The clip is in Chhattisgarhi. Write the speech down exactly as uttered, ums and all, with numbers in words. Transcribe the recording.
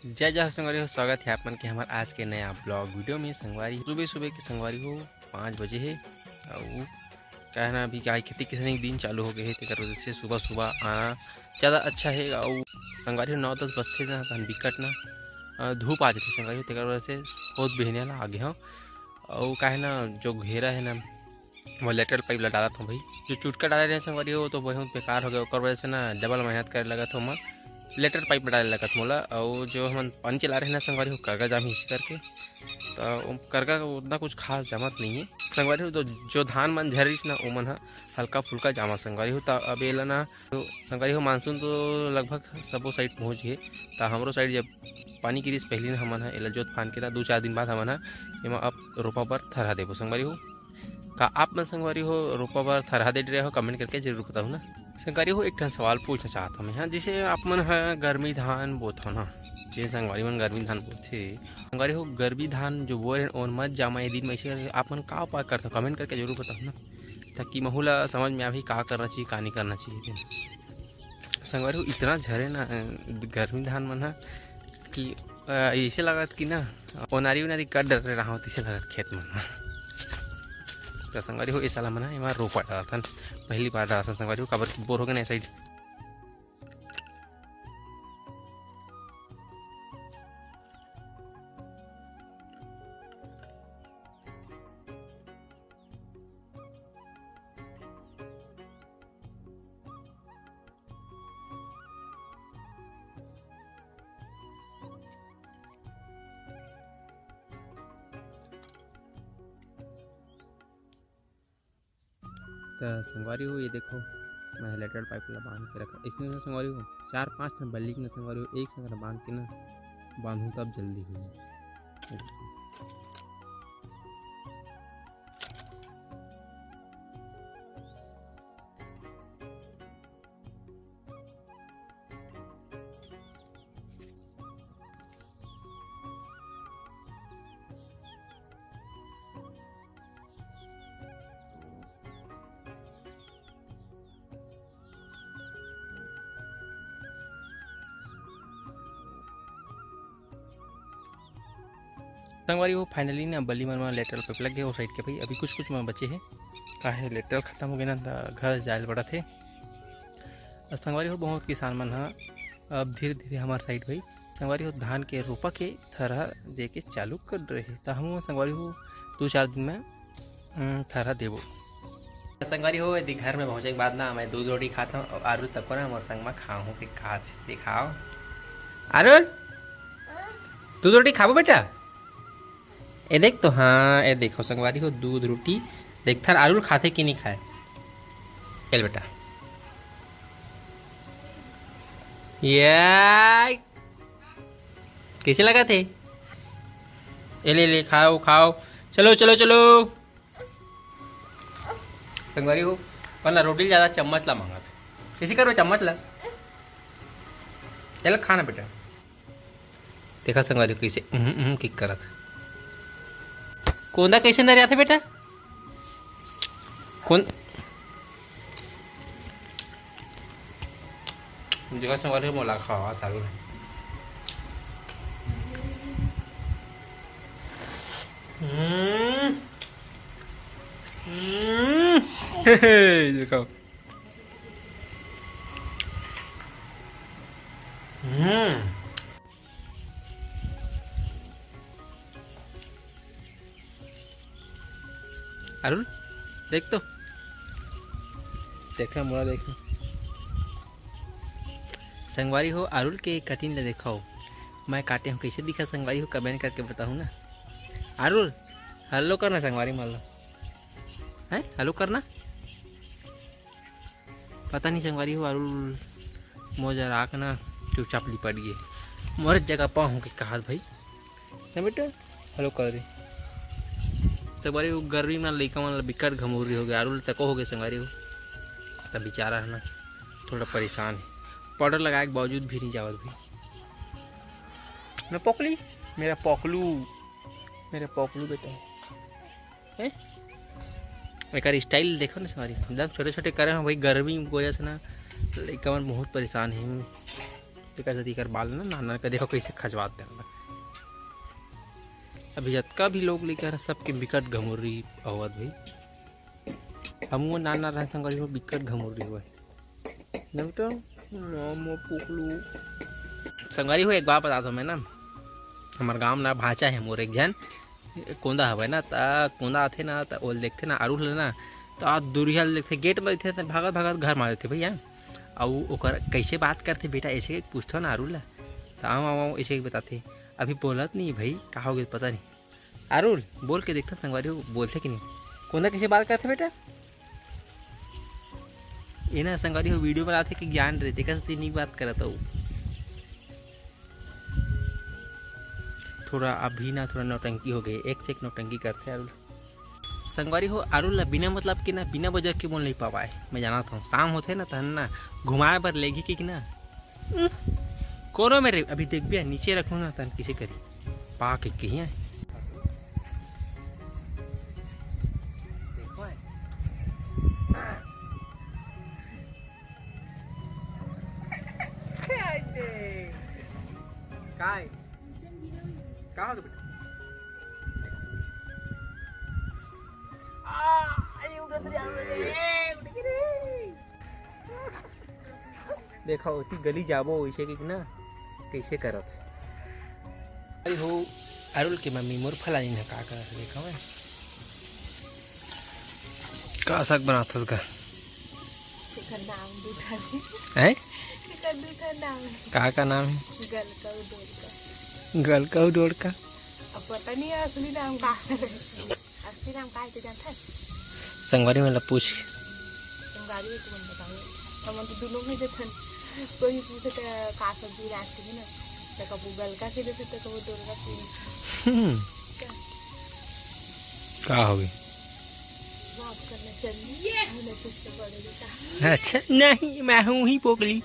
जय जय संगवारी हो, स्वागत है आप मन के हमर आज के नया ब्लॉग वीडियो में। संगवारी, सुबह सुबह के संगवारी हो, पाँच बजे है। अउ का है ना, अभी गाय खेती किसानी के दिन चालू हो गए है, तेकर वजह से सुबह सुबह आना ज़्यादा अच्छा है। अउ संगवारी हो, नौ दस बजते ना, तहन बिकट ना, अ, धूप आ जाते संगवारी हो, तेकर वजह से बहुत बिहनिया ला आगे हूँ। अउ का है ना, जो घेरा है ना, वो लेटरल पाइप ला डालत हूँ भाई। जो चुटका डाले रहे संगवारी हो, तो बहुत बेकार हो गया, ओकर वजह से ना डबल मेहनत करे लगत हो मैं। लेटरल पाइप डाले लगत मोला। अउ जो हमन पानी चला रहे ना संगवारी हो, करगा जाम इसी करके, तो करगा उतना कुछ खास जमत नहीं है संगवारी हो। तो जो धान मन झरिस ना, ओमन ह हल्का फुल्का जामा संगवारी हो। तो अब एला ना, तो संगवारी हो, मानसून तो लगभग सबो साइड पहुँच गए। तो हमरो साइड जब पानी गिरिस पहली ना, हमन ह एला जोत फान के ना, दो चार दिन बाद हमन ह एमा अब रोपा बर थरहा देबो संगवारी हो। का आप मन संगवारी हो रोपा बर थरहा दे रहे हो? कमेंट करके जरूर बताओ ना। संगवारी हो, एक ठन सवाल पूछना चाहत हूँ मैं, हाँ, जैसे आप मन ह गर्मी धान बोथो ना, जे संगवारी मन गर्मी धान बोथे, संगवारी हो, गर्मी धान जो बोए रहे, ओन मत जामा ये दिन में, ऐसे आप मन का उपाय करते हो? कमेंट करके जरूर बताओ ना, ताकि महू ला समझ में आवे का करना चाहिए, का नहीं करना चाहिए। संगवारी हो, इतना झरे ना, अ, गर्मी धान मन ह कि, अ, ऐसे लगत कि ना, ओनारी ओनारी कर डरे रहा, तैसे लगत खेत मन ह। तो संगवारी हो, ए साल हमन ह एमा रोपा डालथन, पहली बार डालथन संगवारी हो, काबर कि बोर हो गए ना साइड। त संगवारी हो, ये देखो, मैं लेटरल पाइप ला बांध के रखा। इसने ना संगवारी हो, चार पांच ठन बल्ली के ना संगवारी हो, एक संग बांध के ना बांधू, तब जल्दी हो जाए। संगवारी हो, finally ना बल्ली मन म लेटरल पाइप लग गए, ओ साइड के भाई। अभी कुछ कुछ म बचे हे, काहे लेटरल खत्म हो गए ना, त घर जाए ल पड़त हे। अउ संगवारी हो, बहुत किसान मन ह अब धीरे धीरे हमार साइड भाई संगवारी हो धान के रोपा के थरहा दे के चालू कर रहे, त हम संगवारी हो दो चार दिन में, हम्म, थरहा देबो। संगवारी हो, यदि घर में पहुंचे के बाद ना मैं दूध रोटी खाता हूँ और आरुल तको ना मोर संग में खाहूँ के खात दिखाओ। आरुल, दूध रोटी खाबो बेटा? ए देख तो, हाँ, ए देखो संगवारी हो, दूध रोटी देख थार आरुल खाथे कि नहीं खाए। चल बेटा, ये कैसे लगा थे? ए ले ले, खाओ खाओ, चलो चलो चलो। संगवारी हो, पर ना रोटी ज़्यादा चम्मच ला मांगत। इसी करो चम्मच ला। चल खा ना बेटा। देखा संगवारी हो कैसे उहुं, उहुं किक करत। कोंदा कैसे अंदर जाथे बेटा? कौन? देखा संगवारी हो, मोला खावा तारू। हम्म। हम्म। देखो। हम्म। अरुण, देख तो। देखा, मोला देखा। संगवारी हो, अरुल के कटिंग ला देखो। मैं काटे हूँ, कैसे दिखा संगवारी हो, कमेंट करके बताहू ना। अरुल, हेलो करना संगवारी मन ला। हैं? हेलो करना। पता नहीं संगवारी हो, अरुल मोर जरा आके ना चुपचाप लिपट गए। मोर जगह पाहूँ के कहत भाई। ना बेटा, हेलो कर दे। संगवारी हो, गर्मी में लइका मन ला बिकट घमौरी हो गया, अरुल तको हो गए संगवारी हो। तब बेचारा है ना, थोड़ा परेशान है। पाउडर लगाए के बावजूद भी नहीं जावत भाई। ना पोकली, मेरा पोकलू, मेरा पोकलू बेटा है। हैं? एकर स्टाइल देखो ना संगवारी, एकदम छोटे छोटे करे हैं भाई, गर्मी की वजह से ना लइका मन बहुत परेशान है। तेकर सेती एकर बाल ना नान नान के देखो कइसे खजवात हे। अभी जतका भी लोग लइका हे ना, सबके बिकट घमुर्री आवत भाई। हमू नान नान रहन संगवारी हो, बिकट घमुर्री होवय। नमटो, मोमो पुकलू। संगवारी हो, एक बात बताथों मैं ना, हमर गांव ना भांचा हे मोर एक झन, कोंदा हवय ना, त कोंदा आथे ना, त ओल देखथे ना, आरू ल ना, त आ दुरिहा ल देखथे, गेट म रहिथे, त भागत भागत घर म आ जथे भैया। अउ ओकर कइसे बात करथे बेटा, अइसे पूछथों ना आरू ल, त आऊ आऊ आऊ अइसे बताथे। अभी बोलत नहीं भाई, का हो गे पता नहीं। आरू ल बोल के देखथन संगवारी हो, बोलथे कि नहीं। कोंदा कइसे बात करथे बेटा? ए ना संगवारी हो, वीडियो बनाथे कि ज्ञान रहिथे, तेकर सेती नहीं बात करत हूँ। थोड़ा अभी ना थोड़ा नौटंकी हो गई, एक से एक नौटंकी करथे आरू ल। संगवारी हो, आरू ल बिना मतलब के ना, बिना वजह के मोल नहीं पवाय। मैं जानत हूँ, शाम होथे ना, तहन ना घुमाए बर लेगी कि ना, उह, कोनो मेर अभी देखबे, नीचे रखूँ ना, तहन किसे करी पा के कहिए। काय? का हो गे बेटा? आ, अरे उठत रे, आ, अरे, उठ के रे। देखा, ओती गली जाबो, वइसे कि ना, कइसे करत। अरे हो, अरुल के मम्मी मोर फलानी ना का करत, देखा मैं। का साग बनात हस गा? एकर नाम दू ठन हे। हैं? एकर दू ठन नाम हे। का का नाम हे? गलका अउ डोलका। गलका अउ डोलका? अब पता नहीं असली नाम का हे। असली नाम का हे, ते जानथस? संगवारी मन ला पूछ। संगवारी हे, तुमन बताओ। हमन तो दुनों में देथन। कोई पूछे त का सब्जी रात के ना, त कबू गलका के देथे, त कबू डोलका के। हम्म। का? का हो गे? माफ करना चंदू, मैंने तुझसे बड़े बेटा। अच्छा, नहीं, मैं हूँ ही पोगली।